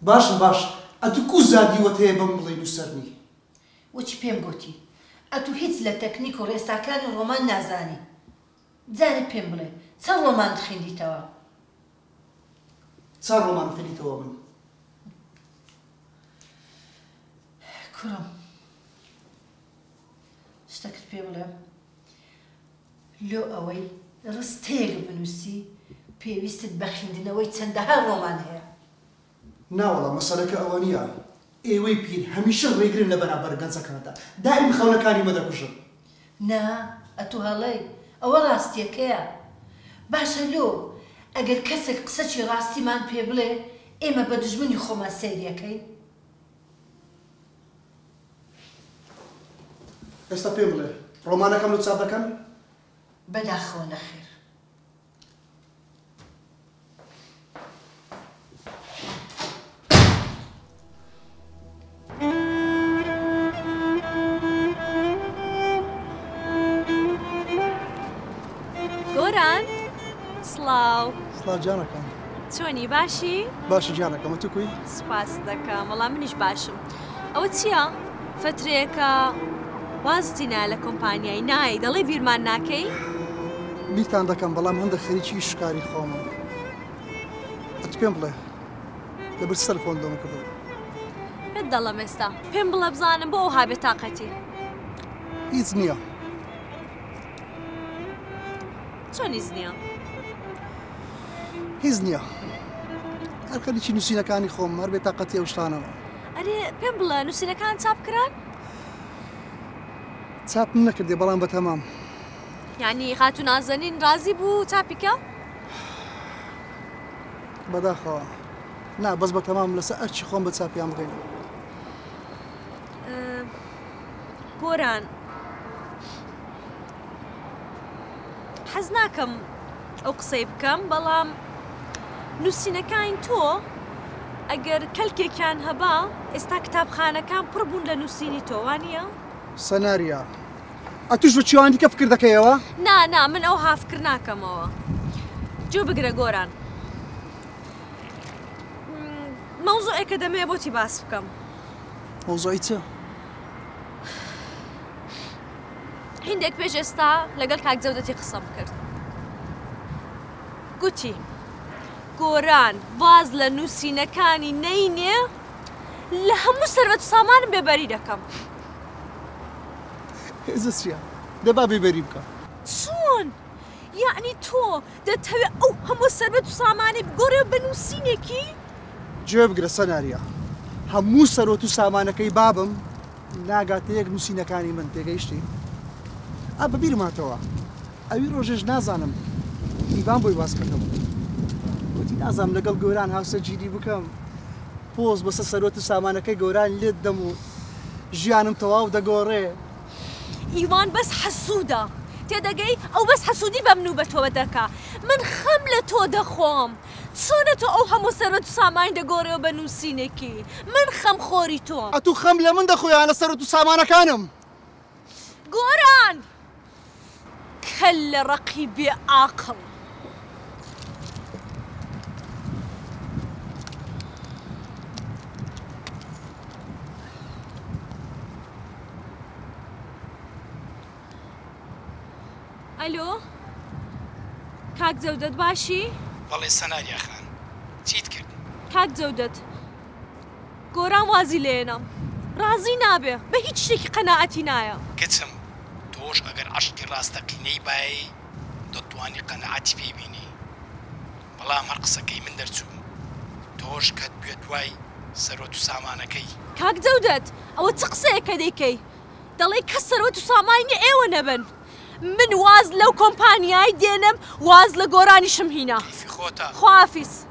باشە باش ئەتو کو زادیوەت هەیە بەم بڵێی نوسەر نی؟ وەچی پێم گۆتی ئەتو هیچ لە تەکنیک و ڕێساکانی ڕۆمان نازانی جارێ پێم بڵێ چەند ڕۆمانت خیندیتەوە؟ چەند ڕۆمانم خیندیتەوە من؟ کوڕم شتەکت پێ بڵێم لۆ ئەوەی ڕستەیەک بنووسی پێویستت بە خیندنەوەی چەندەها ڕۆمان هەیە. ناوەڵا مەسەلەکە ئەوە نیە ئێوەی پیر هەمیشە ڕێگرن لە بەرامبەر گەنجەکاندا دایم خەونەکانی مە دەکوژن. نا ئەتو هەڵەی ئەوە ڕاستیەکەیە باشە لۆ ئەگەر کەسێک قسەکی ڕاستیمان پێ بڵێ ئێمە بە دوژمنی خۆمان سەیری ئەکەین؟ ئێستا پێم بڵێ ڕۆمانەکەم لۆ چاپ دەکەن؟ بەداخەوە نەخێر. گۆران سڵاو. سڵاو گیانەکەم. چۆنی باشی؟ باشە گیانەکەم ئەتوو کوی؟ سوپاست دەکەم وەڵا منیش باشم. ئەوە چییە؟ فەترەیەکە وازت هینایە لە کۆمپانیای نای دەڵێی بیرمان ناکەی؟ بیرتان دەکەم بەڵام هەندە خەریکی ئیش و کاری خۆمم. ئەتوو پێم بڵێ لەبەر چ تەلەفۆنت لۆ من کردبوو؟ پێت دەڵێم ئێستا. پێم بڵێ بزانم بۆ ئەوها بێتاقەتی؟ هیچ نییە. چۆن هیچ نییە؟ هیچ نییە. هەر خەریکی نووسینەکانی خۆمم، هەر بێتاقەتی ئەو شتانەمە. ئەرێ پێم بڵێ نووسینەکان چاپ کران؟ چاپم نەکردێ بەڵام بەتەمام. یانی خاتوو نازەنین ڕازی بوو چاپی کە؟ بەداخەوە نا، بەس بەتەمام لەسەر ئەرکی خۆم بە چاپیان بگەینم. گۆران حەز ناکەم ئەو قسەی بکەم بەڵام نووسینەکانی تۆ ئەگەر کەلکێکیان هەبا ئێستا کتابخانەکان پڕ بوون لە نووسینی تۆ وانییە؟ سەناریا ئەتوش بە چیوان دیکە فکر دەکەیەوە؟ نا نا من ئەوها فکر ناکەمەوە. گوێ بگرە گۆران مەوزوعێکە دەمەوێ بۆتی باس بکەم. مەوزوعی چ؟ هیندێک پێش ئێستا لەگەڵ کاک جەودەتی قسەم کرد. گوتی گۆران واز لە نووسینەکانی نەینێ لە هەموو سەروەت و سامانم بێبەری دەکەم. هێزە چییە؟ دە با بێبەری بکە. چۆن؟ یەعنی تۆ دەتەوێ ئەو هەموو سەروەت و سامانەی بگۆڕێ بە نووسینێکی؟ گوێ بگرە سەناریا، هەموو سەروەت و سامانەکەی بابم ناگاتە یەک نووسینەکانی من تێگەیشتی؟ ئا بە بیرم هاتەوە ئەوی ڕۆژێش نازانم ئیڤان بۆی باس کردم وتی نازانم لەگەڵ گۆران هاوسەرگیری بکەم پۆز بەسەر سەروەت و سامانەکەی گۆران لێت دەم و ژیانم تەواو دەگۆڕێ. ئیوان بەس حەسوودە تێدەگەی ئەو بەس حەسوودی بە من و بە تۆ دەکا من خەم لە تۆ دەخۆم چۆنە تۆ ئەو هەموو سەروەت و سامانی دەگۆڕیەوە بە نووسینێکی من خەم خۆری تۆم. ئەتوو خەم لە من دەخۆی یان لە سەروەت و سامانەکانم؟ گۆران! کەللە ڕەقی بێ ئاقڵ. ئەلۆ کاک جەودەت باشی؟ بەڵێ سەناریا خان چیت کرد؟ کاک جەودەت گۆران وازی لێنام ڕازی نابێ بە هیچ شتێکی قەناعەتی نایە. کچم تۆش ئەگەر عەشقی ڕاستەقینەی بای دەتوانی قەناعەتی پێ بینی بەڵام هەر قسەکەی من دەرچوو تۆش کەت بویە دوای سەروەت و سامانەکەی. کاک جەودەت ئەوە چ قسەیەکە دەیکەی دەڵێی کەس سەروەت و سامانی نیە ئێوە نەبن من واز لەو کۆمپانیای دێنم واز لە گۆرانیشم هینا. کەیفی خۆتە. خواحافیز.